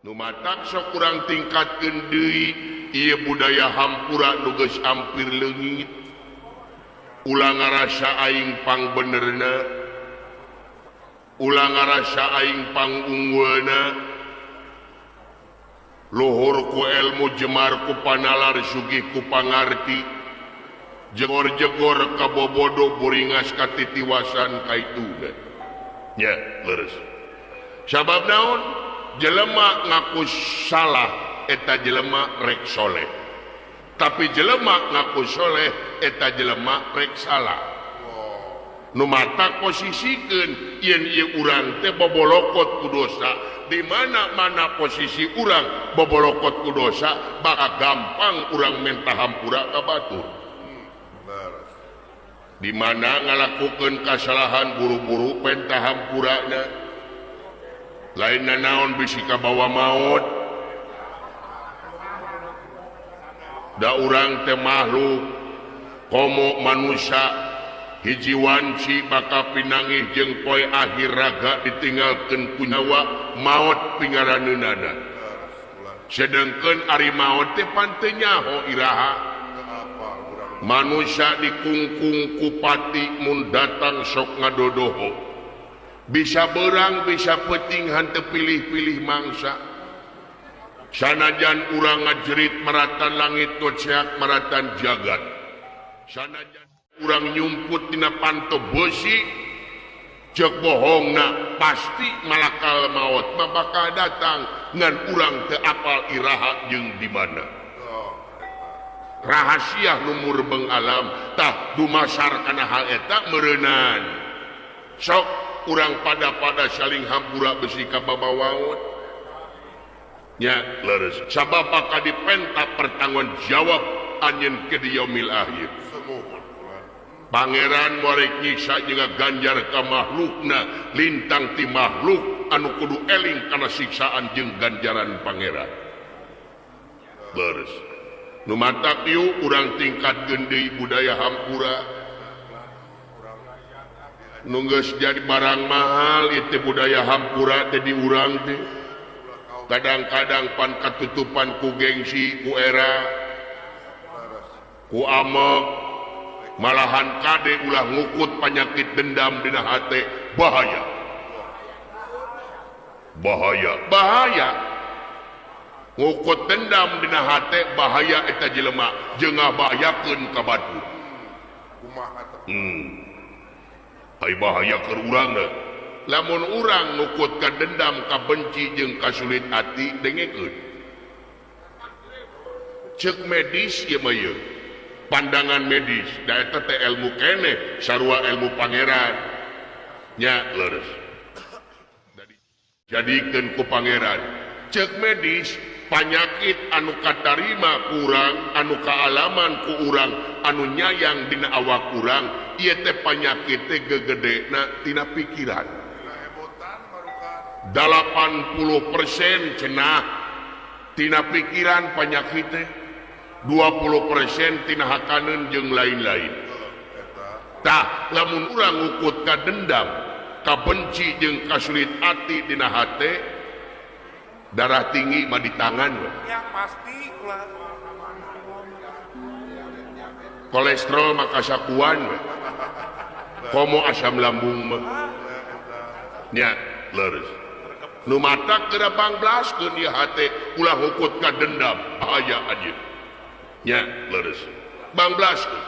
Nu matak sok kurang tingkatkeun deui ieu budaya hampura nu geus hampir leungit. Ulah ngarasa aing pangbenerna, ulah ngarasa aing pangunggulna. Luhur ku ilmu, jemar ku panalar, sugih ku pangarti, jegor-jegor kabobodo, buringas katitiwasan kaituna. Nya leres. Sabab naon? Jelema ngaku salah eta jelema rek soleh, tapi jelema ngaku soleh eta jelema rek salah. Nu matak posisikeun yen ieu urang teh bobolokot ku dosa. Di mana-mana posisi urang bobolokot ku dosa, bakal gampang urang menta hampura ka batur. Di mana ngalakukeun kasalahan buru-buru penta hampurana. Lain naon bisi kabawa maut. Da urang teh makhluk komo manusia hiji wanci bakal pinangih jeung poe akhir raga ditinggalkeun ku nyawa maot pingaraneunana. Sedengkeun ari maot teh pan teu nyaho iraha. Manusia dikungkung ku pati mun datang sok ngadodoho. Bisa berang bisa peuting henteu pilih-pilih mangsa. Sanajan urang ngajerit maratan langit goceak maratan jagat. Sanajan urang nyumput dina panto besi ceuk bohongna pasti malakal maot mah bakal datang ngan urang teu apal iraha jeung di mana. Rahasia nu murbeng alam tah dumasar kana hal eta meureunan. Sok urang pada-pada saling hampura besi ka babawaon. Nya leres. Sabab bakal dipenta pertanggung jawab anjeun ke di yaumil akhir. Pangeran morek nyiksa jeung ganjar ka makhlukna lintang ti makhluk anu kudu eling kana siksaan jeung ganjaran pangeran. Leres. Nu matak ieu urang tingkatkeun deui budaya hampura. Nu geus jadi barang mahal ieu budaya hampura teh di urang teh. Kadang-kadang pan katutupan ku gengsi, ku era, ku amek, malahan kade ulah ngukut penyakit dendam dina hate, bahaya. Bahaya, bahaya. Ngukut dendam dina hate bahaya eta jelema jeung ngabahayakeun ka batur. Ai bahaya keur urang da. Lamun urang ngukut ka dendam, ka benci jeung kasulit ati dengekeun. Ceuk medis ieu mah ieu. Pandangan medis da eta teh ilmu keneh sarua ilmu pangeran. Nya leres. Jadikeun ku pangeran. Ceuk medis panyakit anu katarima ku urang, anu kaalaman ku urang, anu nyayang dina awak urang, ieu teh panyakit teh gegedena tina pikiran. 80% cenah tina pikiran panyakit teh, 20% tina hakaneun jeung lain-lain. Tah lamun urang ngukut ka dendam, ka benci jeung kasulit ati dina hate, darah tinggi mah di tangan we. Yang pasti ulah. Kolesterol mah kasakuan we. Komo asam lambung mah. Nya leres. Nu matak geura bangblaskeun ieu hate ulah hukut ka dendam, bahaya anjeun. Nya leres. Bangblaskeun.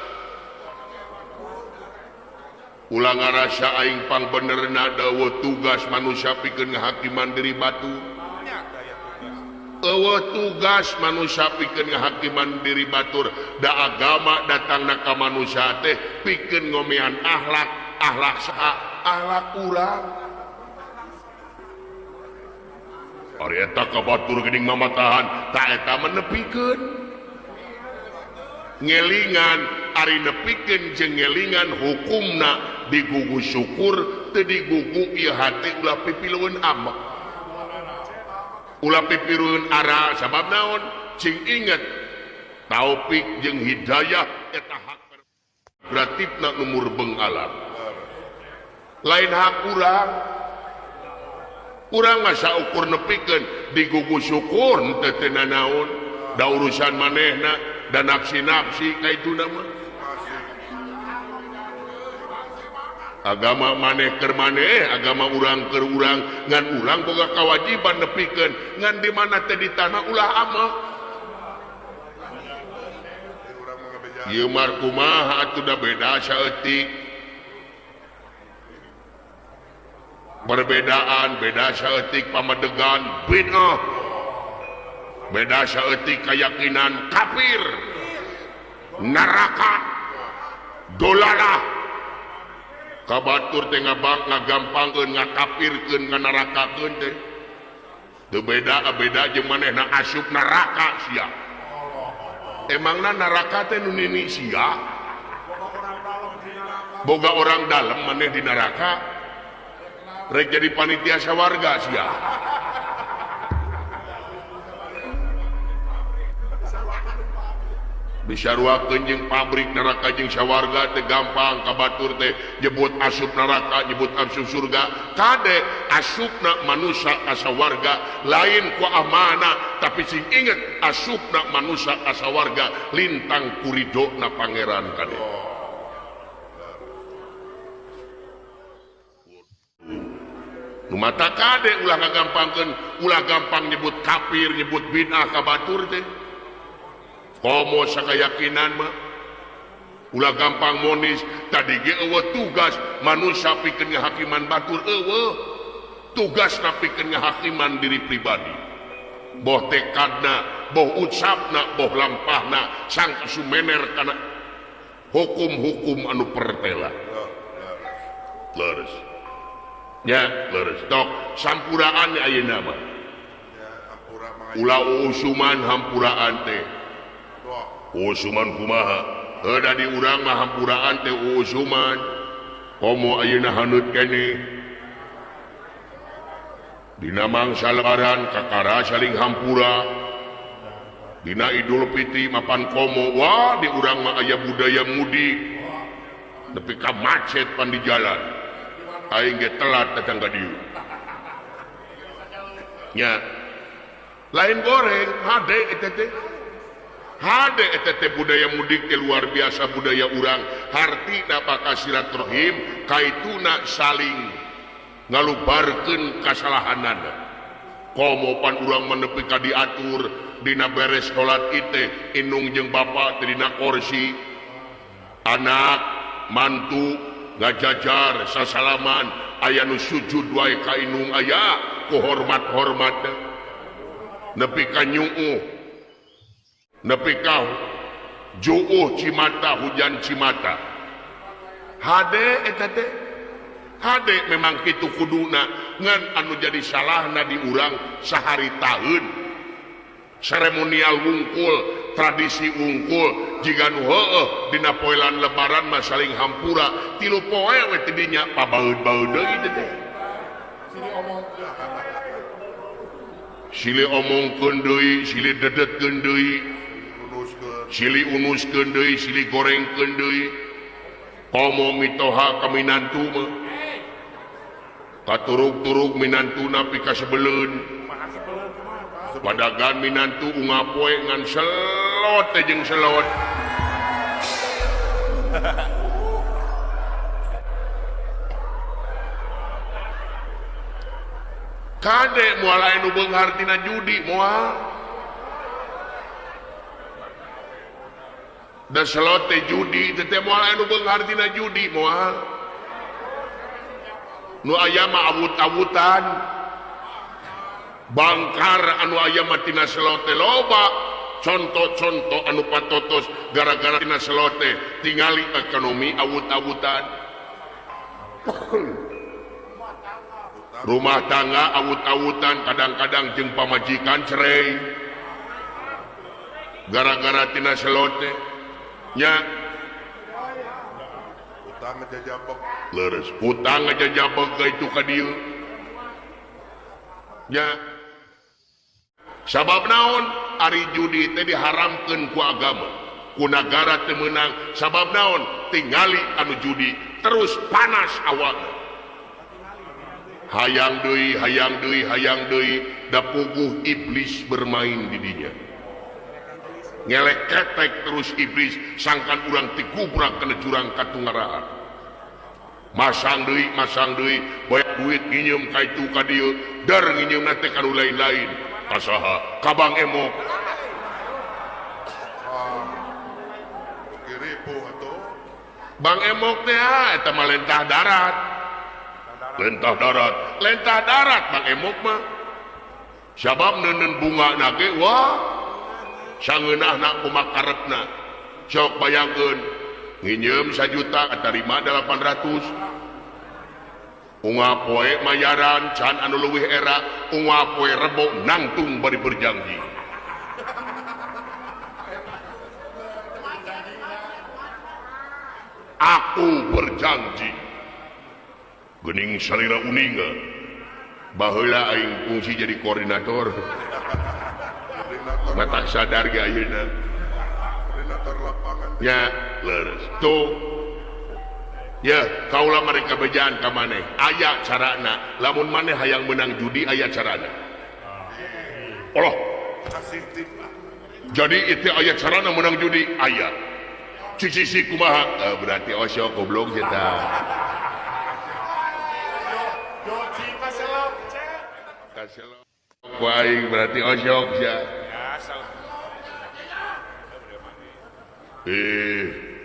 Ulah ngarasa aing pangbenerna daweuh tugas manusia pikeun ngahakiman diri batur. Eueuh tugas manusia pikeun ngahakiman diri batur, da agama datangna ka manusia teh pikeun ngomean akhlak, akhlak saha? Akhlak urang. Ari eta ka batur geuning mamatahan, ta eta mah nepikeun. Ngelingan ari nepikeun jeung ngelingan hukumna digugu syukur teu digugu ieu hate ulah pipilueun amek. Ulah pipirueun ara sabab naon? Cing inget taufik jeung hidayah eta hak gratifna nu murbeng alam. Lain hak urang. Urang masa ukur nepikeun digugu syukur teu teu nanaon da urusan manehna da nafsi-nafsi kaituna mah. Agama maneh keur maneh, agama urang keur urang, ngan urang boga kewajiban nepikeun ngan di mana teh di tanah ulah amal. Ieu mar kumaha atuh da beda saeutik. Perbedaan beda saeutik pamadegan bid'ah. Beda saeutik keyakinan kafir. Neraka dolalah. Kabatur teh ngabang ngagampangkeun ngakafirkeun nganarakakeun teh. Teu beda beda jeung manehna asup neraka sia. Emangna neraka teh nu nini sia? Boga orang dalam maneh di neraka. Rek jadi panitia sawarga sia. Disaruakeun jeung pabrik neraka jeung sawarga teh gampang kabatur teh nyebut asup neraka nyebut asup surga kade asupna manusia ka sawarga lain ku amanah tapi sing inget asupna manusia ka sawarga lintang kuridona pangeran kade. Nu mata kade ulah ngagampangkeun ulah gampang nyebut kafir nyebut bid'ah ka batur teh. Komo sakayakinan mah ulah gampang monis tadi ge eueuh tugas manusia pikeun ngahakiman batur eueuh tugas pikeun ngahakiman diri pribadi boh tekadna boh ucapna boh lampahna sang sumener kana hukum-hukum anu pertela leres nya leres tok sampuraan ayeuna mah ulah usuman hampuraan teh usuman kumaha heuh da di urang mah hampuraan teh usuman komo ayeuna haneut keneh dina mangsa lebaran kakara saling hampura dina Idul Fitri mapan komo wah di urang mah aya budaya mudik nepi ka macet pan di jalan aing ge telat datang ka dieu nya lain goreng hade eta teh hade eta teh budaya mudik teh luar biasa budaya urang hartina bakal silaturahim kaituna saling ngalubarkeun kasalahanana komo pan urang mah nepi ka diatur dina beres salat teh indung jeung bapa teh dina kursi anak mantu ngajajar sasalaman aya nu sujud wae ka indung aya ku hormat-hormatna nepi ka nyuuh nepi ka juuh cimata hujan cimata hade eta teh hade memang kitu kuduna ngan anu jadi salahna di urang sahari taun seremonial wungkul tradisi wungkul jiga nu heueuh dina poelan lebaran mah saling hampura tilu poe we teh dinya pabaeud-baeud deui teh silih omongkeun deui silih dedetkeun deui silih unuskeun deui silih gorengkeun deui komo mitoha ka minantu mah katurug-turug minantuna pikasebeleun padagan minantu unggal poe ngan selot teh jeung selot kade moal aya nu beunghar tina judi moal da selot teh judi teh moal aya nu beunghar tina judi moal nu aya mah awut-awutan bangkar anu aya mah tina selot teh loba contoh-contoh anu patotos gara-gara tina selot teh tingali ekonomi awut-awutan rumah tangga awut-awutan kadang-kadang jeung pamajikan cerai gara-gara tina selot teh nya utang ngajajabek leres utang ngajajabek ka itu ka dieu nya sabab naon ari judi teh diharamkeun ku agama ku nagara teu meunang sabab naon tingali anu judi terus panas awakna. Hayang deui hayang deui hayang deui da puguh iblis bermain di dinya. Ngelek ketek terus iblis sangkan urang tigubrak kana jurang katungaraan. Masang deui banyak duit nginyeum ka itu ka dieu dar nginyeumna teh ka nu lain-lain. Ka saha? Ka Bang Emok. Bang Emok teh eta mah lentah darat. Lentah darat, lentah darat Bang Emok mah. Sabab neuneun bungana ge wah sangeunahna kumaha karepna. Sok bayangkeun nginyeum 1 juta katarima 800. Unggal poe mayaran can anu leuwih era, unggal poe rebo nangtung bari berjanji. Aku berjanji. Geuning salira uninga. Baheula aing fungsi jadi koordinator. Matak sadar ge ayeuna. Koordinator lapangan. Ya, leres. Tuh. Ya, kaula mereka bejaan ka maneh. Aya carana. Lamun maneh hayang menang judi aya carana. Allah. Jadi itu aya carana menang judi aya. Cicisi kumaha? Berarti osok goblok eta. Kaselok. Ku aing berarti osok sia.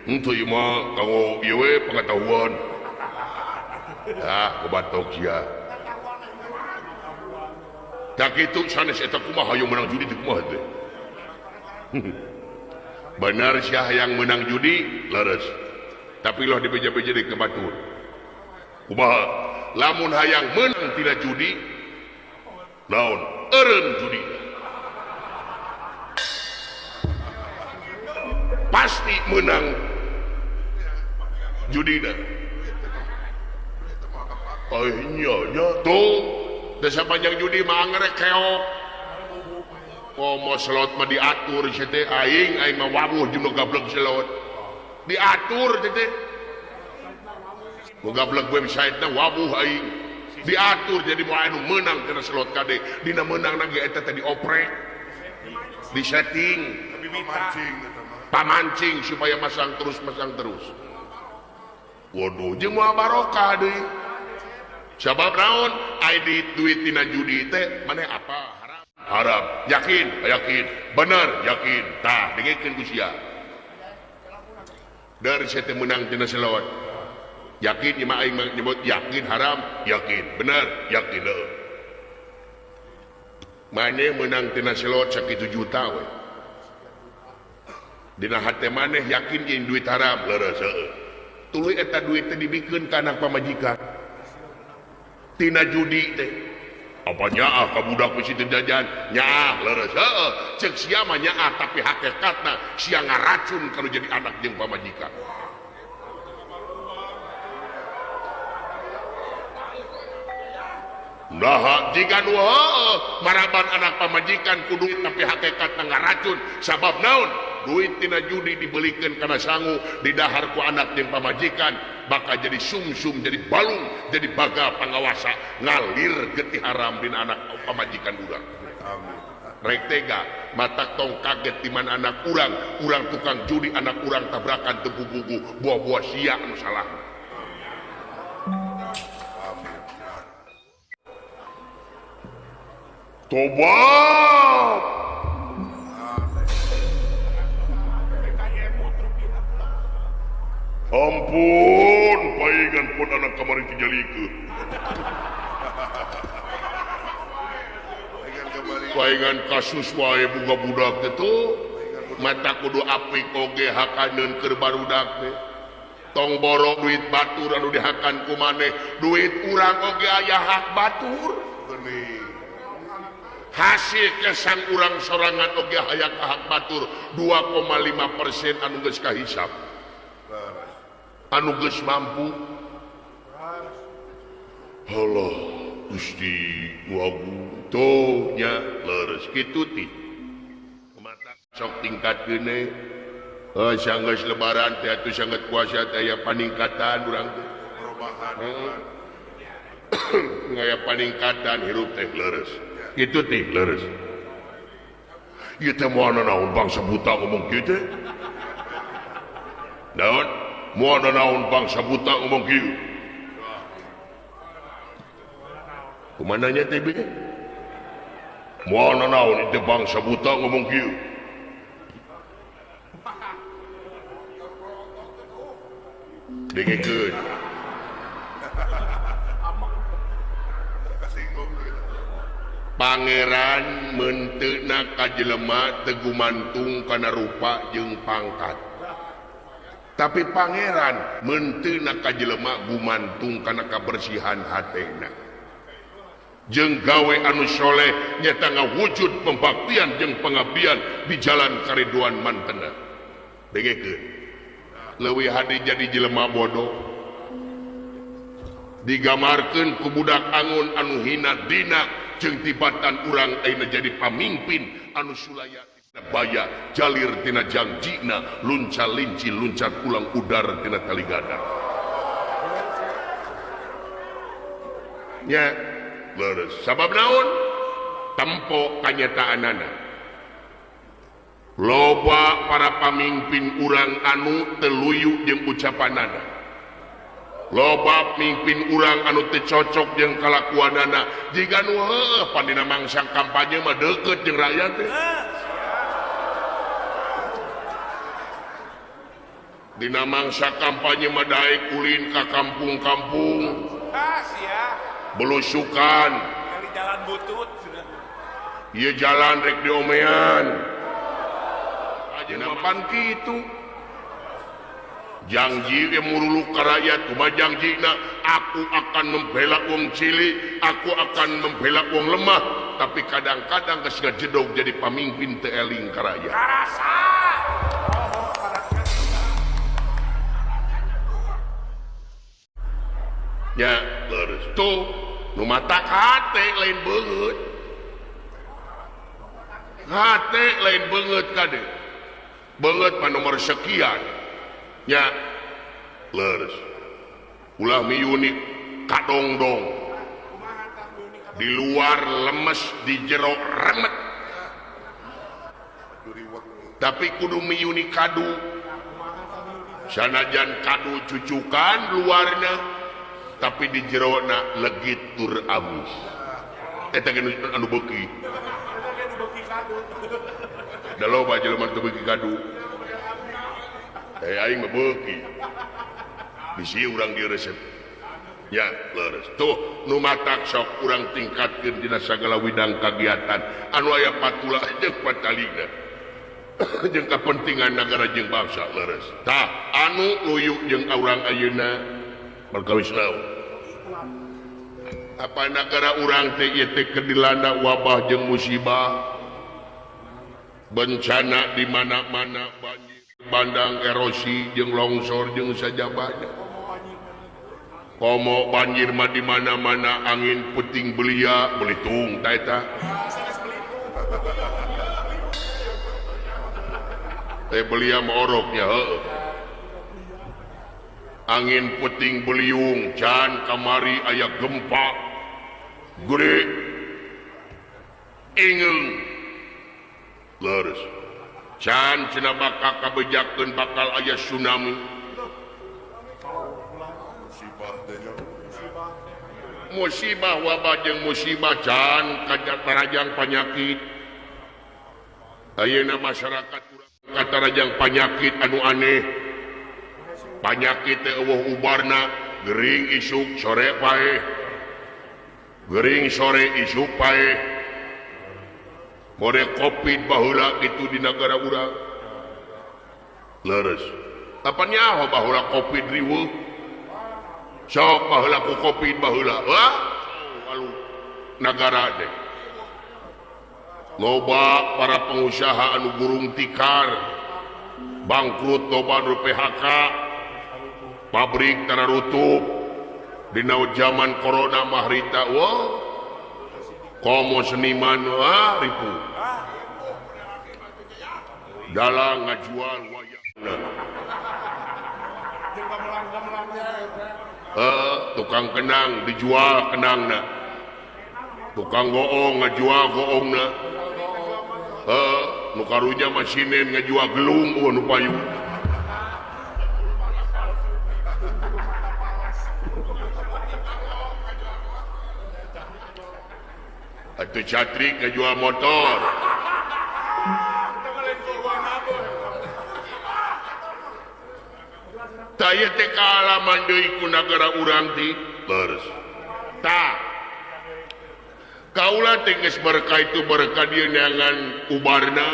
Henteu ieu mah kanggo ieu we pengetahuan. Ah, kubatok sia. Tak kitu sanes eta kumaha hayang menang judi teh kumaha teh? Benar sia hayang menang judi leres. Tapi loh dibeja-beja di ka batur. Kumaha? Lamun hayang menang tina judi naon? Eureun judi. Pasti menang judina. Oh nya nya tuh desa panjang judi mah angger keok. Komo slot mah diatur sia teh aing aing mah wawuh jeung nu gablek slot. Diatur teh. Nu gablek website na wawuh aing. Diatur jadi moal anu meunang kana slot kade. Dina meunangna ge eta teh dioprek. Disetting, pamancing supaya masang terus masang terus. Waduh jeung moal barokah deui. Sabab naon? Ai duit tina judi teh maneh apa? Haram. Haram. Yakin, yakin. Bener, yakin. Tah, dengekeun ku sia. Dari sia teh meunang tina selot. Yakin ieu mah aing nyebut yakin haram, yakin. Bener, yakin heuh. Maneh meunang tina selot sakitu juta we. Dina hate maneh yakin jeung duit haram, leres heuh. Tuluy eta duit teh dibikeun ka anak pamajikan. Tina judi teh. Apa nyaah ka budak bisi teu jajan? Nyaah leres heuh. Ceuk sia mah nyaah tapi hakikatna sia ngaracun kalau jadi anak jeung pamajikan. Nah, jika nu heuh maraban anak pamajikan ku duit tapi hakikatna ngaracun sabab naon? Duit tina judi dibelikeun kana sangu didahar ku anak jeung pamajikan bakal jadi sumsum jadi balung jadi baga pangawasa ngalir getih haram dina anak pamajikan urang. Rek tega matak tong kaget di mana anak urang urang tukang judi anak urang tabrakan teu bubugu buah-buah sia anu salah. Tobat. Ampun, paingan pun anak kamari tijalikeun. Paingan kasus wae boga budak teh tuh. Mata kudu apik oge hakaneun keur barudak teh. Tong borong duit batur anu dihakan ku maneh, duit urang oge aya hak batur. Hasil kesang urang sorangan oge aya hak batur 2,5% anu geus kahisap. Anu geus mampu. Allah Gusti wagu tuh nya leres kitu ti. Mata sok tingkatkeun we. Heuh sanggeus lebaran teh atuh sangat kuasa teh aya paningkatan urang teh. Perubahan. Ngaya paningkatan hirup teh leres. Kitu teh leres. Ieu teh moal naon bangsa buta ngomong kieu teh. Naon? Moal naon bangsa buta ngomong kieu. Kumaha nya teh be? Moal naon itu bangsa buta ngomong kieu. Dengekeun. Pangeran menteuna ka jelema teu gumantung kana rupa jeung pangkat. Tapi pangeran menteuna ka jelema gumantung kana kabersihan hatena. Jeung gawe anu soleh nyata ngawujud pembaktian jeung pengabdian di jalan kariduan mantena. Dengekeun. Leuwih hade jadi jelema bodoh. Digamarkeun ku budak angon anu hina dina jeung tibatan urang ayeuna jadi pamimpin anu sulaya tina baya jalir tina jangjina lunca linci luncat ulang udar tina taligada. Nya leres sabab naon tempo kanyataanana. Loba para pamimpin urang anu teu luyu jeung ucapanana. Loba mimpin urang anu teu cocok jeung kalakuanana. Jiga nu heueuh pan dina mangsa kampanye mah deukeut jeung rakyat teh. Dina mangsa kampanye mah daek ulin ka kampung-kampung. Belusukan. Jalan butut. Ieu jalan rek diomean. Ayeuna pan kitu. Janji ge muruluk ka rakyat kumaha jangjina aku akan membela wong cilik, aku akan membela wong lemah, tapi kadang-kadang geus ngajedog jadi pamimpin teu eling ka rakyat. Karasa. Ya, leres tuh nu matak hate lain beungeut. Hate lain beungeut kade. Beungeut mah nomor sekian. Nya leres. Ulah miyuni kadongdong. Di luar lemes, di jero remet. Tapi kudu miyuni kadu. Sanajan kadu cucukan luarna, tapi di jerona legit tur amis. Eta ge anu beuki. Da loba jelema teu beuki kadu. Aing mah beuki. Bisi urang diresep. Ya, leres. Tuh nu matak sok urang tingkatkeun dina sagala widang kagiatan anu aya patula jeung patalina. Jeung kapentingan nagara jeung bangsa leres. Tah anu luyu jeung urang ayeuna perkawis naon? Apa nagara urang teh ieu teh keur dilanda wabah jeung musibah. Bencana di mana-mana banjir, bandang erosi jeung longsor jeung sajabana. Komo banjir mah di mana-mana angin puting belia belitung ta eta. Teh belia mah oroknya heueuh. Angin puting beliung can kamari aya gempa gede ingeung leres. Can cenah bakal kabejakeun bakal aya tsunami. Musibah wabah jeung musibah can katarajang panyakit. Ayeuna masyarakat urang katarajang panyakit anu aneh. Panyakit teh eueuh ubarna, gering isuk sore paeh. Gering sore isuk paeh. More Covid baheula kitu di nagara urang. Leres. Apa nyaho baheula Covid riweuh? Sok baheula ku Covid baheula. Wah, lalu nagara teh. Loba para pengusaha anu gurung tikar, bangkrut loba anu PHK, pabrik tararutup. Dina zaman corona mah harita wah. Komo seniman wah ripu. Dalang ngajual wayang. Tukang kenang dijual kenangna, tukang goong ngajual goongna, nu karunya masinen ngajual gelung eueuh nu payu. Atuh catrik ngajual motor. Taya teh kaalaman deui ku nagara urang ti leres. Tah kaula teh geus berkah itu berkah dieu neangan ubarna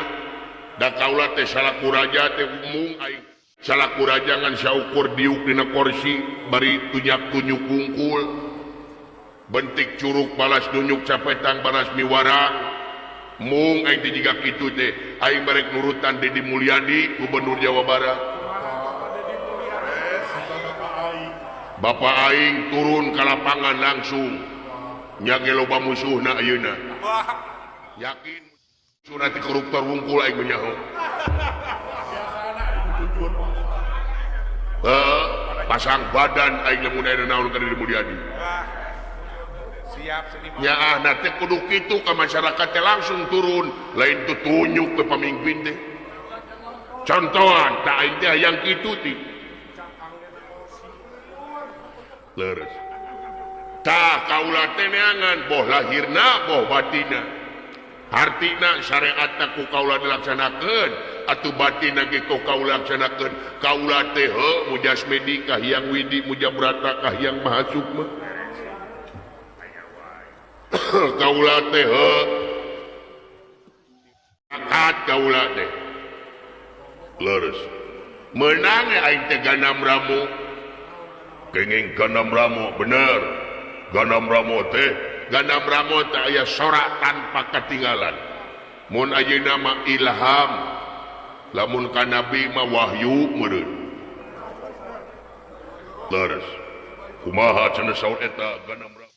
da kaula teh salaku raja teh mung aing salaku raja ngan saukur diuk dina kursi bari tunyak-tunyuk kungkul bentik curug balas nunyuk capetang balas miwarang mung aing teh jiga kitu teh aing barek nurutan Dedi Mulyadi Gubernur Jawa Barat. Bapak aing turun ke lapangan langsung nyage loba musuhna ayeuna. Yakin sunat koruptor wungkul aing menyaho. Pasang badan aing lamun aya naon ka Dedi Mulyadi. Nyaah na teh kudu kitu ka masyarakat teh langsung turun, lain tutunyuk ke pamimpin teh. Contohan tah aing teh hayang kitu ti. Leres. Tah kaula teh neangan boh lahirna boh batina. Hartina syariatna ku kaula dilaksanakeun atuh batina ge ku kaula laksanakeun. Kaula teh heuh mujasmedi ka Hyang Widi mujabrata ka Hyang Maha Sukma. Kaula teh heuh akad kaula teh. Leres. Meunang aing teh ganam ramu. Kenging Ganam Ramo bener. Ganam Ramo teh Ganam Ramo teh aya sorak tanpa ketinggalan. Mun ayeuna mah ilham, lamun ka nabi mah wahyu meureun. Leres. Kumaha cenah saur eta Ganam Ramo?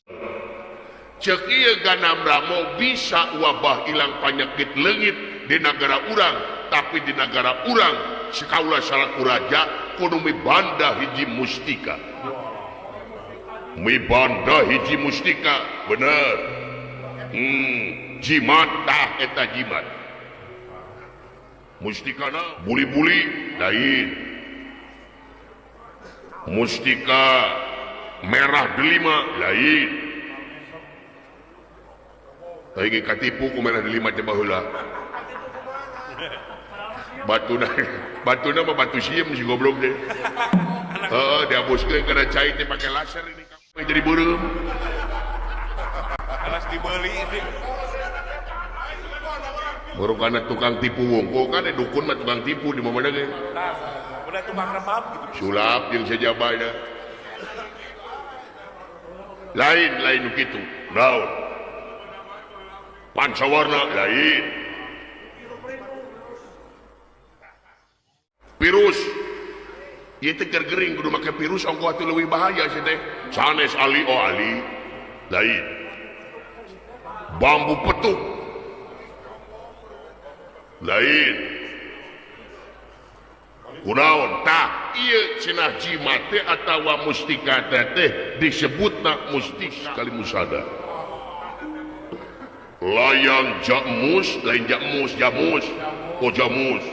Ceuk ieu Ganam Ramo bisa wabah ilang panyakit leungit di nagara urang, tapi di nagara urang sakaula salaku raja kudu mibanda hiji mustika. Mibanda hiji mustika bener. Jimat tah eta jimat. Mustikana buli-buli lain. Mustika merah delima lain. Tadi katipu ku merah delima teh baheula. Batuna batuna mah batu sieum si goblok teh. Heeh, dihapuskeun kana cai teh pake laser ini jadi beureum. Alas dibeli. Baru kana tukang tipu wongko kan dukun mah tukang tipu di mana ge. Udah tukang rebab gitu. Sulap jeung sajabana. Lain lain nu kitu. Naon? Pancawarna lain. Virus. Ieu teh keur gering kudu make virus ongkoh atuh leuwih bahaya sia teh. Sanes ali oh ali. Lain. Bambu petuk. Lain. Kunaon tah ieu cenah jimat teh atawa mustika teh disebutna mustika kalimusada. Layang jamus lain jamus jamus oh jamus.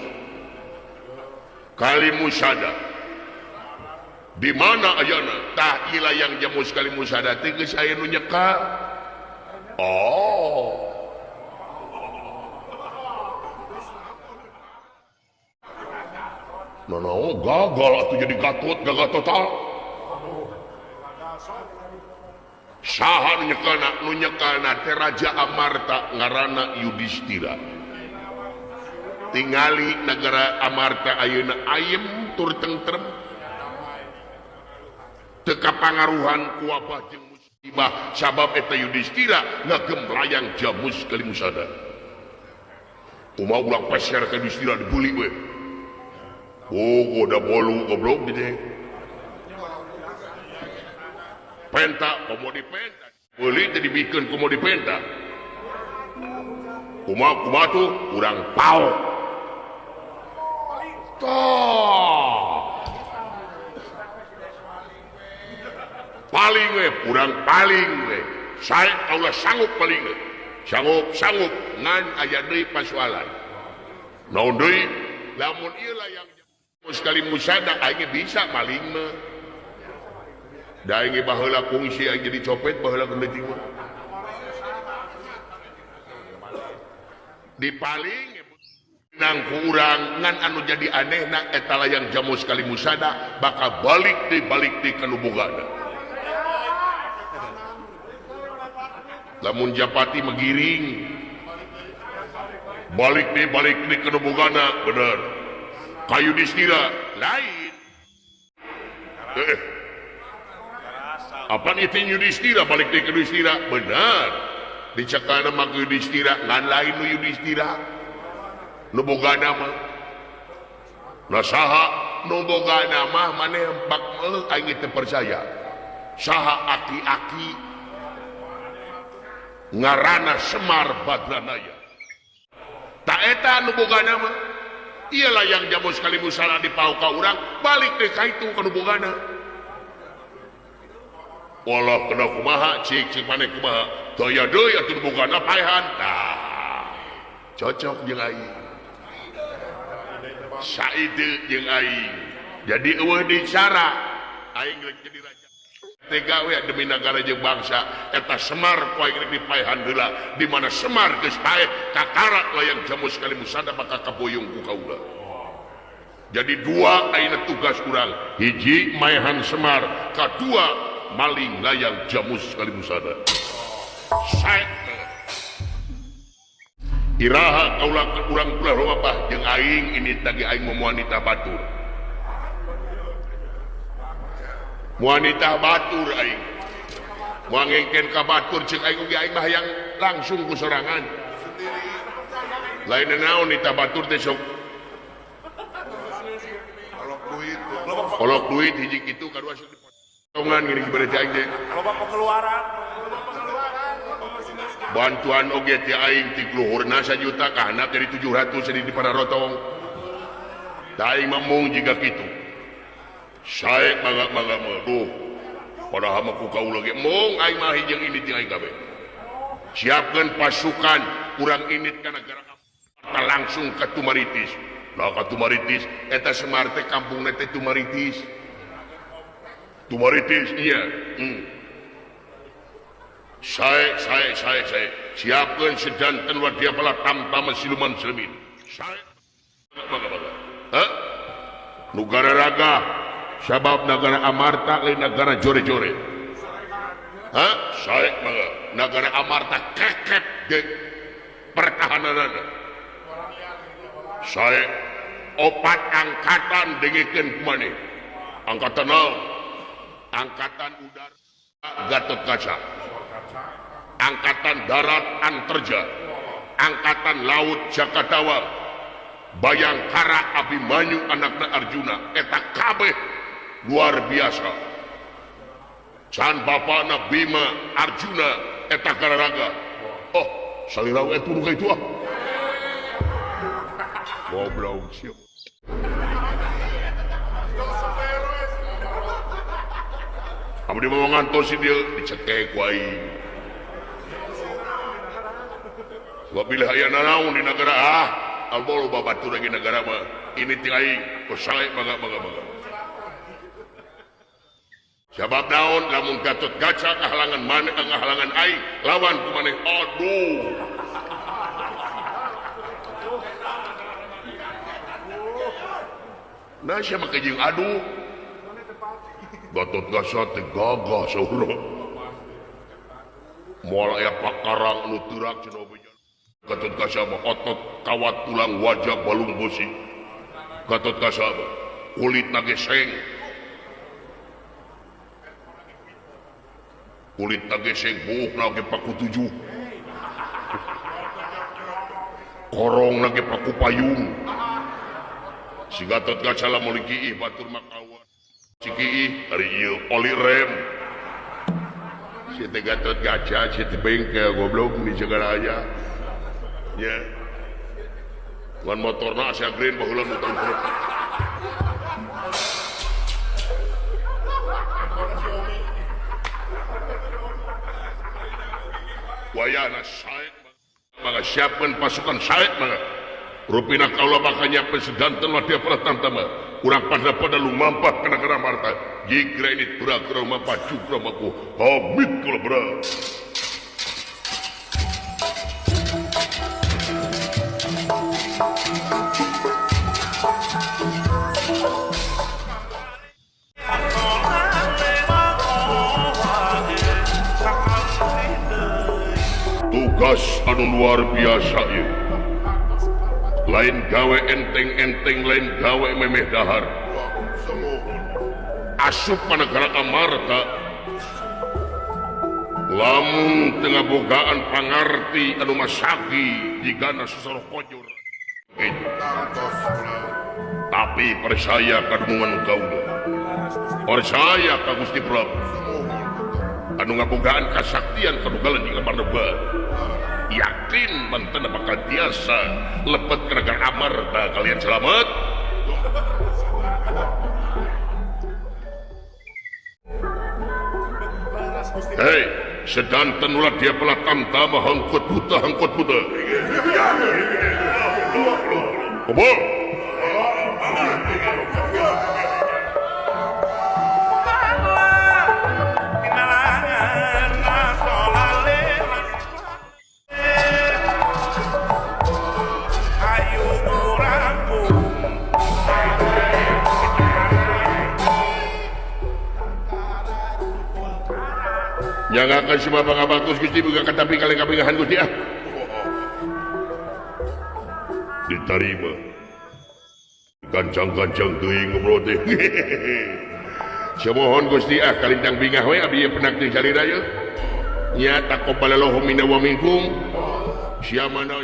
Kalimusada. Di mana ayana tah ieu layang jamus kalimusada teh geus aya nu nyekal. Oh. No, no, gagal atuh jadi gatot, gagal total. Saha nu nyekalna? Nu nyekalna teh Raja Amarta ngaranna Yudhistira. Tingali nagara Amarta ayeuna ayem tur tentrem. Teu kapangaruhan ku wabah jeung musibah sabab eta Yudhistira ngagem layang jamus kalimusada. Kumaha urang peser ka Yudhistira dibuli we. Oh, udah bolu goblok gitu. Penta, komo dipenta. Beli teh dibikeun komo dipenta. Kumaha kumaha tuh urang pao. Toh. Paling we urang paling we. Sae kaula sanggup paling we. Sanggup ngan aya deui pasualan. Naon deui? Lamun ieu layang sekali musada aing bisa maling mah. Da aing baheula kungsi aing jadi copet baheula geuting mah. Dipaling nang ku urang ngan anu jadi anehna eta layang jamu sekali musada bakal balik deui ka nu bogana. Lamun Japati megiring balik deui ka nu bogana bener. Ka Yudhistira lain. Apa itu Yudhistira balik deui ka Yudhistira bener. Dicekana mah Yudhistira ngan lain nu Yudhistira. Nu boga nama. Nah saha nu boga nama maneh bak meuleuh aing teu percaya. Saha aki-aki ngaranna Semar Badranaya. Ta eta nu boga nama. Ieu layang jamu sekali musala dipau ka urang balik deui ka itu ka nu bogana. Walah kena kumaha cik cik maneh kumaha. Daya deui atuh nu bogana paehan. Tah. Cocok jeung aing. Saide jeung aing. Jadi eueuh deui cara aing rek jadi raja. Tega we demi nagara jeung bangsa eta Semar ku aing rek dipaehan heula. Di mana Semar geus paeh kakara layang jamu sekali musada maka kaboyong ku kaula. Jadi dua ayeuna tugas urang, hiji maehan Semar, kadua maling layang jamus sekali musada. Sae iraha kaula urang kula robah jeung aing ini tadi aing memuanita batur. Muanita batur aing. Moal ngengken ka batur ceuk aing oge aing mah hayang langsung ku sorangan. Lain naon nita batur teh sok. Kolok duit hiji kitu kadua sok dipotongan gini gimana teh aing teh. Loba pengeluaran. Bantuan oge ti aing ti luhurna sajuta ka handap jadi 700 jadi di pararotong. Da aing mah mung jiga kitu. Sae mangga-mangga mah duh. Padahal mah ku kaula ge mung aing mah jeung ini ti aing kabeh. Siapkeun pasukan urang init ka nagara langsung ka Tumaritis. Lah ka Tumaritis eta Semar teh kampungna teh Tumaritis. Tumaritis iya. Sae sae sae sae siapkeun sedanten wadya pala tamtama siluman selemin. Sae mangga-mangga. Hah? Nugara raga sabab nagara Amarta lain nagara jore-jore. Hah? Sae mangga. Nagara Amarta keket de pertahananana. Sae opat angkatan dengekeun kumaneh. Angkatan naon? Angkatan udara Gatot Kaca. Angkatan darat Anterja, Angkatan laut Jakatawa, Bayangkara Abimanyu anakna Arjuna, eta kabeh luar biasa. Can bapana Bima Arjuna eta gararaga. Oh, salira we turu ka itu ah. Goblok sieu. Abdi mau ngantos dia dicekek ku aing. Wabila aya nanaon di negara ah, albol babatur lagi negara mah. Ini ti aing, sae mangga mangga mangga. Sabab naon lamun Gatot Kaca kahalangan maneh ngahalangan aing, lawan ku maneh aduh. Nah sia make jeung aduh. Gatot Kaca teh gagah saurang. Moal aya pakarang nu teurak cenah. Gatot Kaca mah otot kawat tulang wajah balung besi. Gatot Kaca mah kulitna ge seng. Kulitna ge seng buukna ge paku tujuh. Korongna ge paku payung. Si Gatot Kaca lamun kiih batur mah kawan. Si kiih ari ieu oli rem. Si teh Gatot Kaca si teh bengkel goblok di segala aya. Ya. Wan motorna Asia Green baheula nu tahun berapa. Wayana sae mangga siapkeun pasukan sae mangga. Rupina kaula bakal nyiapkeun sedanten ladya pratama. Urang pada lumampah kana negara Amarta. Jigra ini pura-pura lumampah jugra maku. Hamid kula bra. Tugas anu luar biasa ieu. Lain gawe enteng-enteng, lain gawe memeh dahar. Asup ka negara Amarta. Lamun teu ngabogaan pangarti anu masaki jigana sosoroh kojur. Tapi percaya ka dumungan kaula. Percaya ka Gusti Prabu. Anu ngabogaan kasaktian kadugalan jeung Pandaba. Yakin mantan bakal biasa lepet ke negara Amarta kalian selamat. Hei, sedanten ulah dia pelah tamtama hangkut buta hangkut buta. Kumpul. Yang akan semua pangabagus Gusti buka katapi kali kabingahan Gusti ah. Diterima. Gancang-gancang teuing ngobrol teh. Semohon Gusti ah kalintang bingah we abdi penak teh salira ye. Nya taqabbalallahu minna wa minkum. Siamana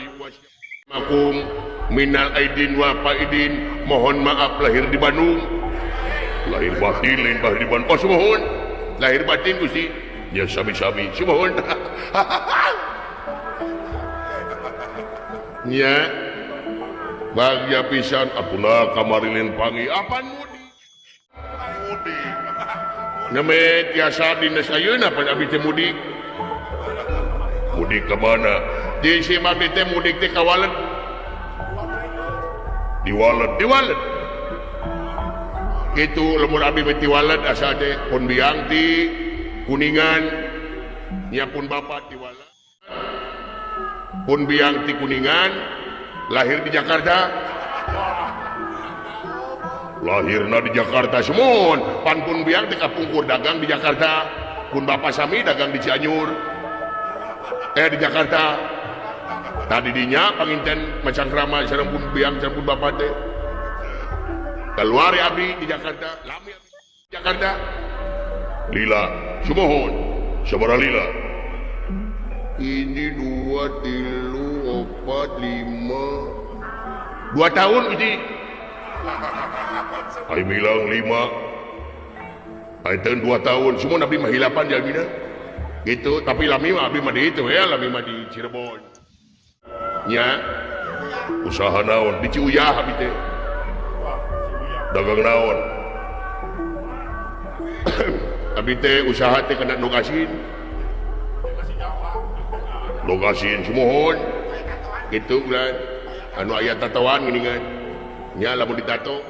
makum minal aidin wa faidin. Mohon maaf lahir di Bandung. Lahir batin lain lahir di Bandung. Oh semohon. Lahir batin Gusti. Ya sami-sami sumuhun. Nya bagya pisan apuna kamarilin pangi apan mudik mudik neme tiasa dinas ayeuna pan abdi teh mudik mudik ka mana di si abdi teh mudik teh ka Waled di Waled di Waled kitu lembur abdi mah ti Waled asa teh pun biang ti Kuningan nya pun bapak di Waled pun biang ti Kuningan lahir di Jakarta lahirna di Jakarta semun pan pun biang ti kapungkur dagang di Jakarta pun bapak sami dagang di Cianjur di Jakarta tadi dinya panginten macangkrama sareng pun biang sareng pun bapak teh keluar abdi di Jakarta lami abdi di Jakarta lila sumohon sabaraha lila ini 2 3 4 5 2 tahun ini ai bilang 5 ai tahun 2 tahun semua nabi mah hilapan jalmina gitu tapi lami mah abdi mah di itu ya lami mah di Cirebon nya usaha naon di Ciuyah abdi teh dagang naon abdi teh usaha teh kana nugasin nugasin sumuhun gitu kan anu aya tatoan geuningan nya lamun ditato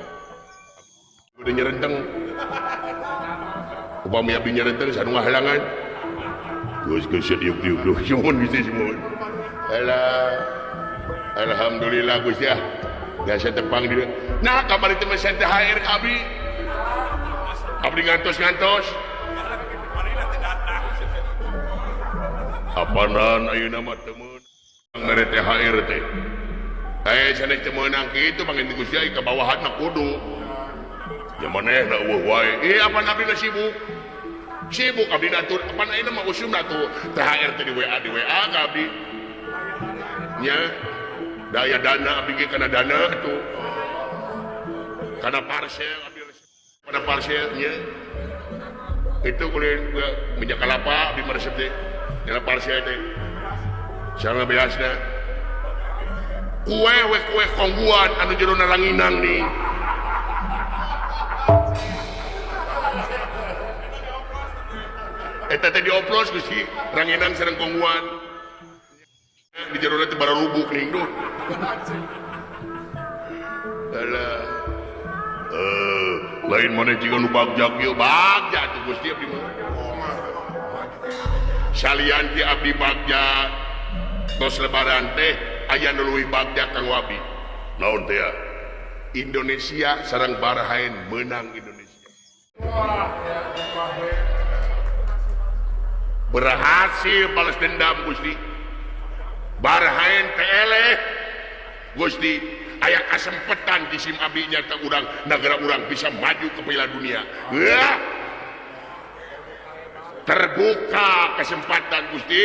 udah nyerenteng upami abdi nyerenteng sanu ngahalangan geus geus diuk-diuk sumuhun Gusti sumuhun alah alhamdulillah Gusti ah biasa tepang di nah kamari teh mesen THR ka abdi abdi ngantos-ngantos apanan ayeuna mah teu meunang mere THR teh sanes teu meunang kitu panginten Gusti ai ka bawahanna kudu nya manehna eueuh wae ieu apan abdi na sibuk sibuk abdi atur apan ayeuna mah usumna tuh THR teh di WA ka abdi nya daya dana abdi ge kana dana atuh kana parcel abdi pada parcelnya itu kulit minyak kelapa abdi mah resep teh nyala parcel teh sareng beasna kue we kue kongguan anu jerona langinang nih eta teh dioplos Gusti ranginang sareng kongguan di jero teh bararubuk ning duh. Alah. Lain maneh jiga nu bagja kieu bagja tuh Gusti abdi mah. Salian ti abdi bagja tos lebaran teh aya nu leuwih bagja kanggo abdi. Naon teh ya? Indonesia sareng Bahrain menang Indonesia. Berhasil balas dendam Gusti. Bahrain teh eleh Gusti, aya kasempetan di sim abdi nyata urang negara urang bisa maju ke Piala Dunia. Wah. Terbuka kesempatan Gusti.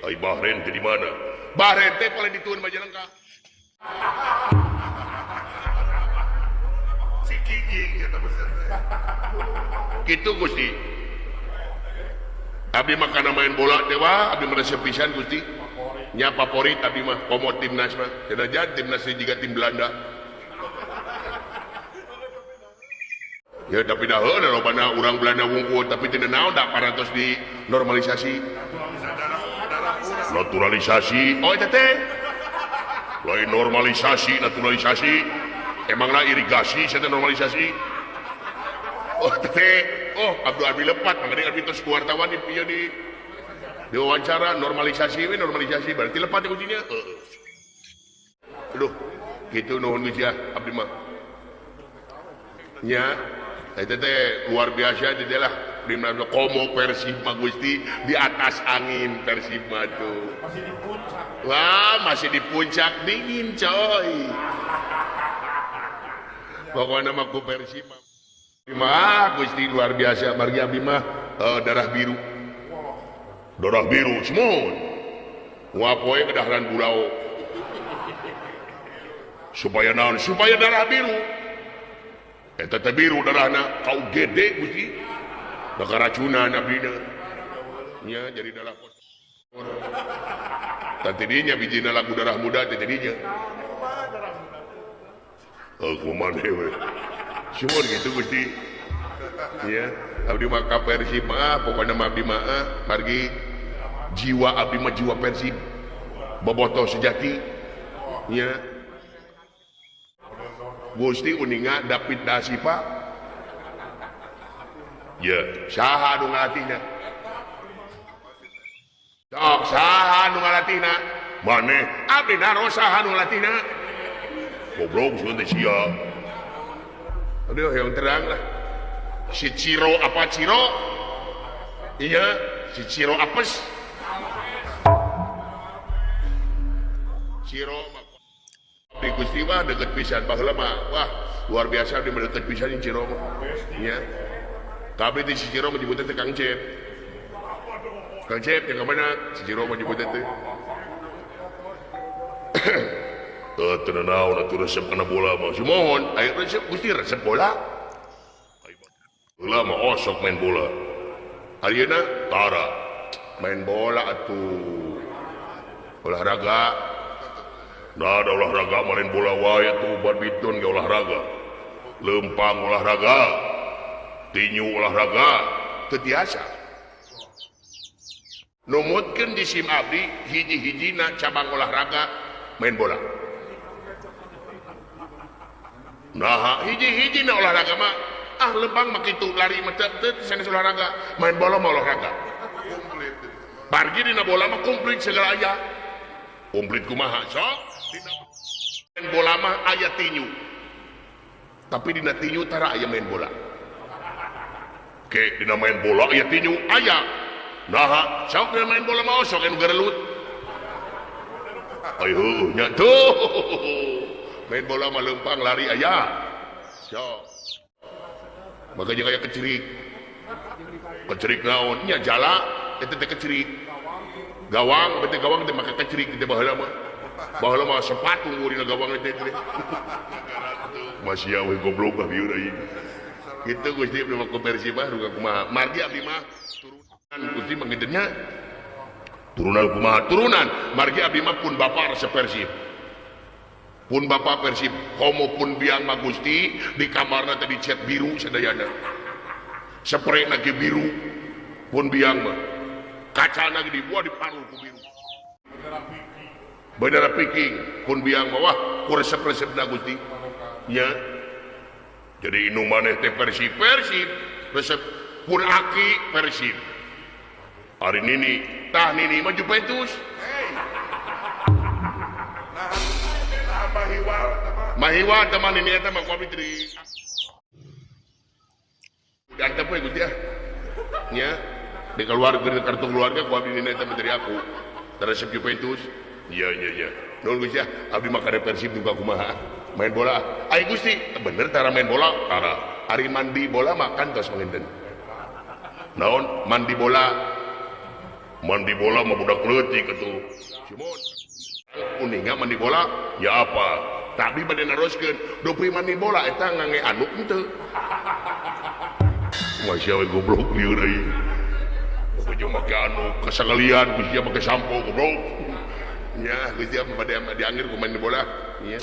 Ai Bahrain teh di mana? Bahrain teh paling dituun Majalengka. Si Kiki eta bener. Kitu Gusti. Abdi mah kana main bola teh wah abdi meresep pisan Gusti. Nya favorit abdi mah komo timnas mah. Cenah timnas juga tim Belanda. Ya tapi dah heuh lobana urang Belanda wungkul tapi teu naon da parantos di normalisasi. Naturalisasi. Oh eta teh. Lain normalisasi, naturalisasi. Emanglah irigasi saya normalisasi. Oh teh. Oh Abdul Abi lepat makanya abdi tos wartawan di pieu di diwawancara normalisasi we normalisasi berarti lepat kuncinya. Aduh, gitu nuhun geus ya abdi mah. Nya, eta teh luar biasa teh lah. Di mana komo Persib mah Gusti di atas angin Persib mah tuh. Masih di puncak. Wah, masih di puncak dingin coy. Pokoknya mah ku Persib mah. Mah Gusti luar biasa margi abdi mah darah biru. Darah biru semun. Wah poe kedaharan burau. Supaya naon? Supaya darah biru. Eta teh biru darahna kau gede Gusti. Da karacunan abdina. Nya jadi darah kotor. Tadinya bijina lagu darah muda teh jadinya. Oh kumaha we. Syukur gitu Gusti. Ya, abdi mah ka Persib mah pokona mah abdi mah margi jiwa abdi mah jiwa Persib. Bobotoh sejati. Ya. Gusti uninga David da Silva. Ya, saha nu ngalatihna? Sok saha nu ngalatihna? Maneh abdi naros saha nu ngalatihna? Goblok sun teh sia. Aduh, yang terang lah. Si Ciro apa Ciro? Iya, si Ciro apes. Ciro di Gusti mah deket pisan baheula mah. Wah, luar biasa di deket pisan Ciro mah. Iya. Kabeh di si Ciro menyebutnya teh Kang Cep. Kang Cep yang mana? Si Ciro menyebutnya teh. Teu naon atuh resep kana bola mah. Sumohon, aya resep Gusti resep bola. Bola mah osok main bola. Ayeuna tara main bola atuh. Olahraga. Nah, ada olahraga main bola wae atuh badminton ge olahraga. Lempang olahraga. Tinju olahraga teu tiasa. Numutkeun di sim abdi hiji-hijina cabang olahraga main bola. Nah, hiji-hiji na olahraga mah ah lempang mah kitu lari mah teu sanes olahraga, main bola mah olahraga. Komplit. Bargi dina bola mah komplit segala aya. Komplit kumaha sok? Dina main bola mah aya tinju. Tapi dina tinju tara aya main bola. Oke, dina main bola aya tinju aya. Nah, sok dina main bola mah sok anu garelut. Ayo heueuh nya tuh. Main bola mah lempang lari aya. Sok. Maka jeung aya kecerik. Kecerik naon nya jala eta teh kecerik. Gawang, bete gawang teh make kecerik teh baheula mah. Baheula mah sepatu dina gawang teh. Masih we goblok ah bieu deui. Kitu Gusti abdi mah ku Persib mah duka kumaha. Margi abdi mah turunan Gusti mah nya. Turunan kumaha? Turunan. Margi abdi mah pun bapak resep Persib. Pun bapak Persib komo pun biang mah Gusti di kamarna teh dicet biru sadayana. Sprayna ge biru pun biang mah. Kacana ge dibuat diparul ku biru. Bener piking kun biang mah ku resep-resepna Gusti. Nya. Jadi inu maneh teh Persib Persib resep pun aki Persib. Ari nini tah nini mah Juventus. Nah, mahiwal mahiwal teman nini eta mah ku abdi teh. Diantep we Gusti ah. Nya di keluarga di kartu keluarga ku abdi nini eta menteri aku. Resep Juventus. Iya iya iya. Nuhun Gusti ah, abdi mah kade Persib duka kumaha. Main bola. Ai Gusti, bener tara main bola? Tara. Ari mandi bola makan tos panginten. Naon mandi bola? Mandi bola mah budak leutik atuh. Simon. Uninga mandi bola? Ya apa? Tapi bade naroskeun, dupi mandi bola eta ngange anduk henteu. Masih we goblok lieur euy. Bojo make anu kasangalian Gusti make sampo goblok. Ya, Gusti bade dianggir ku mandi bola. Iya.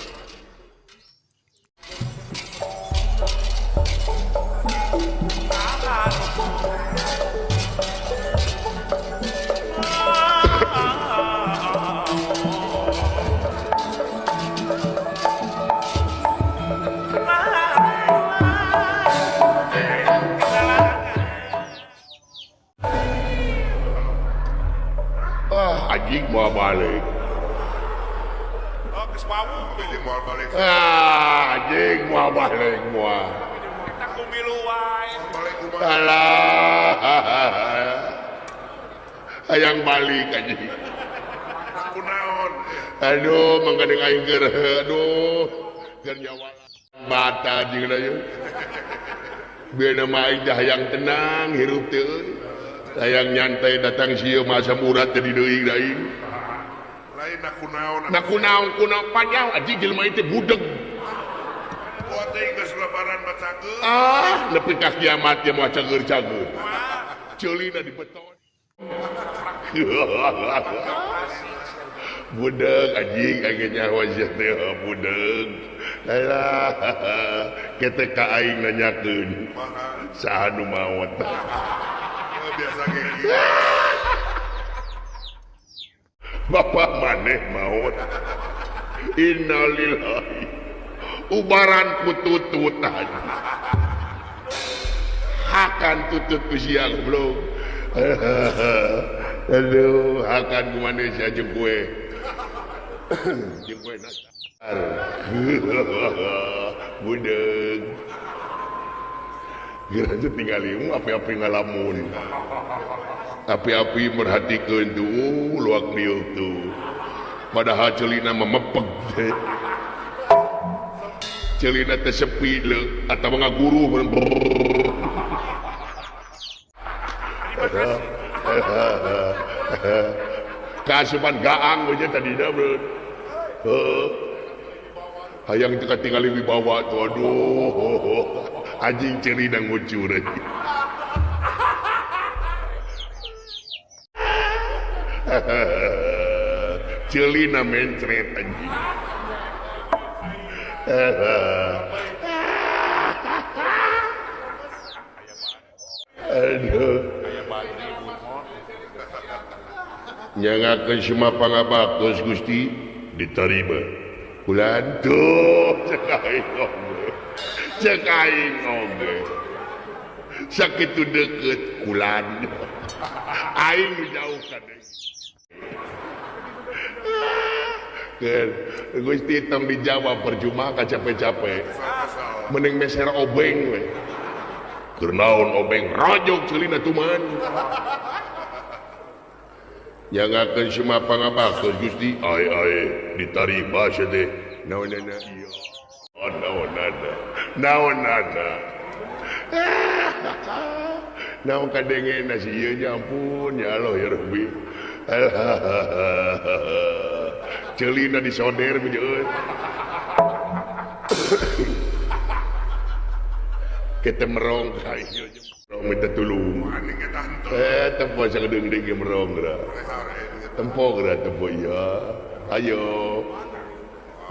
Anjing mau balik. Oh, geus wawuh moal balik. Ah, anjing mau balik moal. Kita kumilu wae. Alah. Hayang balik anjing. Kunaon? Aduh, mangga deung aing keur. Aduh, keur nyawa bata anjing da ieu. Bieu mah aing hayang tenang hirup teh euy. Hayang nyantai datang sieu masa murat jadi deui aing. Lain nakunaon. Nakunaon kunaon panjang anjing jelema ieu teh budeg. Poe teh geus lebaran bacakeun. Ah, nepi ka kiamat ye moal cager-cager. Ceulina dibeton. Budeg anjing aing nyaho sia teh budeg. Alah, kete ka aing nanyakeun. Saha nu maot? Biasa kayak gitu. Bapak maneh maot. Innalillahi. Ubaran kutututan. Hakan tutut ku sia goblok. Aduh, hakan ku manusia jeung kue. Jeung kue nasar. Budeg. Geura tinggal api-api ngalamun. Api-api merhatikeun tuh luak liuk tuh. Padahal ceulina memepeg. Ceulina teh sepi leuh atawa ngaguru. Kaasupan gaang we tadina bro. Heuh. Hayang teu katingali wibawa tuh aduh. Anjing ceulina ngucur. Ceulina mencret anjing. Aduh. Nyangakeun semua pangabaktos Gusti diterima. Bulan tuh cek aing oge. Cek aing oge. Sakitu deukeut kulan. Aing nu jauh ka deui. Gusti tong dijawab percuma ka capek-capek. Mending meser obeng we. Keur naon obeng rojok ceulina tuman. Nyangakeun semua pangabaktos Gusti ai ai ditarima sia teh. Naonana ieu. Oh naonana. Naonana. Naon kadengena si ieu nya ampun ya Allah ya Rabbi. Ceulina disoder euy. Kita merong ka ieu. Merong minta tulung. Tempo sagedeung deui merong geura. Tempo geura tempo ya. Ayo.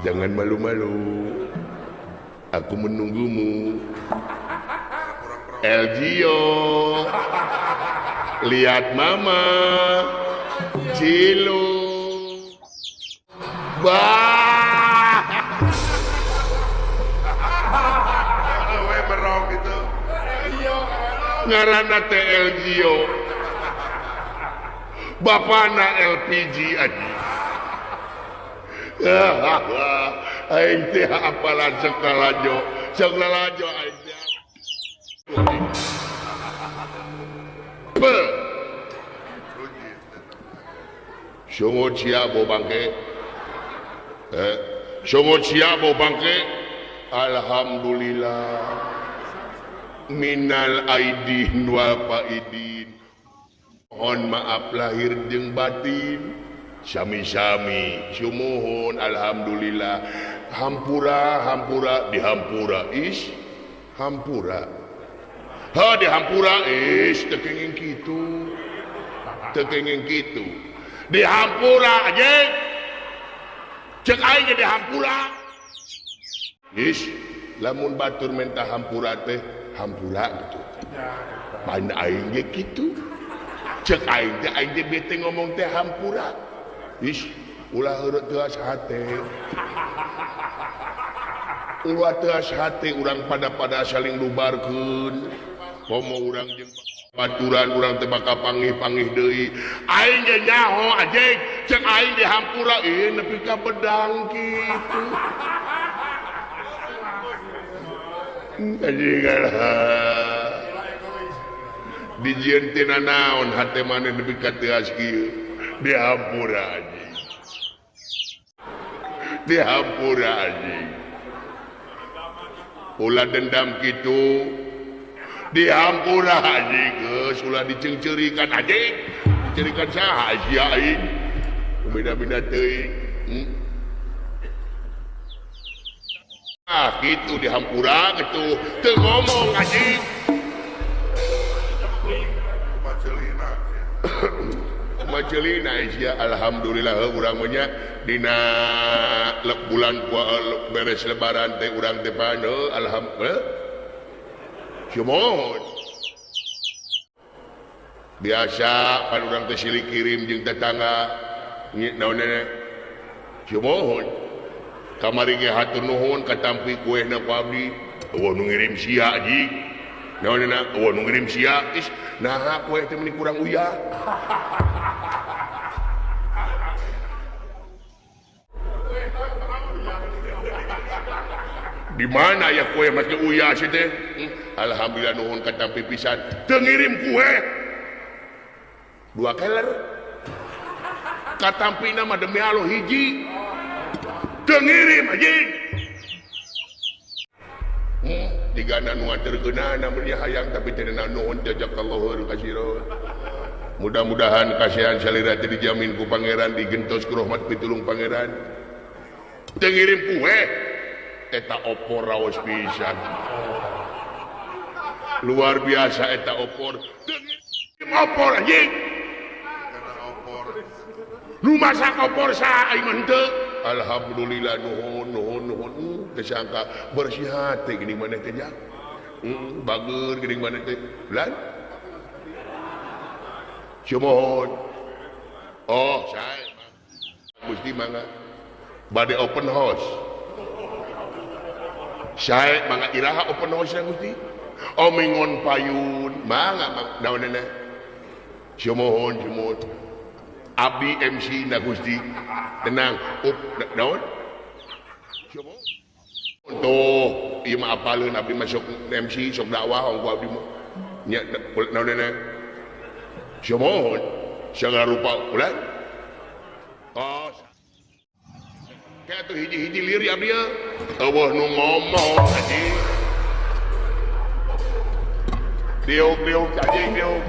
Jangan malu-malu. Aku menunggumu. Elgio. Lihat mama. Cilu. Bah. We berong gitu. Ngaranna teh Elgio. Bapana LPG anjing. Aing teh apalan sakalajo, sakalajo aing teh. Sungut sia bo bangke. Sungut sia bo bangke. Alhamdulillah. Minal aidin wal faidin. Mohon maaf lahir jeung batin. Sami-sami sumuhun alhamdulillah. Hampura hampura dihampura is hampura. Ha dihampura is teu kenging kitu. Teu kenging kitu. Dihampura anjing. Cek aing ge dihampura. Is lamun batur menta hampura teh hampura gitu. Pan aing ge kitu. Cek aing teh aing ge bete ngomong teh hampura. Is ulah heureut teuas hate. Ulah teuas hate urang pada-pada saling lubarkeun. Komo urang jeung baturan urang teh bakal panggih-panggih deui. Aing ge nyaho anjing, cek aing dihampura ieu nepi ka bedang kitu. Anjing lah. Dijieun tina naon hate maneh nepi ka teuas kieu. Dihampura anjing. Dihampura anjing. Ulah dendam kitu. Dihampura anjing geus ulah diceungceurikan anjing. Diceurikan saha sia aing. Beda-beda teuing. Ah kitu dihampura kitu teu ngomong anjing. Macelina. Macelina sia alhamdulillah urang mah nya dina bulan beres lebaran teh urang teh pan alhamdulillah. Sumuhun. Biasa pan urang teh silih kirim jeung tetangga naon nenek. Sumuhun. Kamari ge hatur nuhun katampi kuehna ku abdi. Eueuh nu ngirim sia anjing. Naon nenek eueuh nu ngirim sia. Is naha kue teh meuni kurang uyah. Di mana ya kue masih uyah sih teh? Alhamdulillah nuhun katampi pisan. Teu ngirim kue. 2 keler. Katampina mah demi Allah hiji. Teu ngirim anjing. Digana nu nganterkeunana mun hayang tapi teu nuhun jazakallahu khairan. Mudah-mudahan kasihan salira teh dijamin ku pangeran digentos ku rahmat pitulung pangeran. Teu ngirim kue. Eta opor raos pisan. Luar biasa eta opor. Opor anjing. Nu masak opor saha aing mah henteu. Alhamdulillah nuhun nuhun nuhun. Teu sangka bersih hate geuning maneh teh jak. Bager geuning maneh teh. Lan. Sumuhun. Oh, sae. Gusti mangga. Bade open house. Sae mangga iraha open house na Gusti. Omingon payun mangga naonna. Sumuhun sumuhun. Abdi MC na Gusti. Tenang, up naon? Sumuhun. Tuh, ieu mah apaleun abdi mah sok MC sok dakwah ku abdi mah. Nya naonna? Sumuhun. Sagala rupa ulah. Oh. Kayak tuh hiji-hiji lieur ya abdi ya. Eueuh nu ngomong anjing. Diuk-diuk anjing diuk.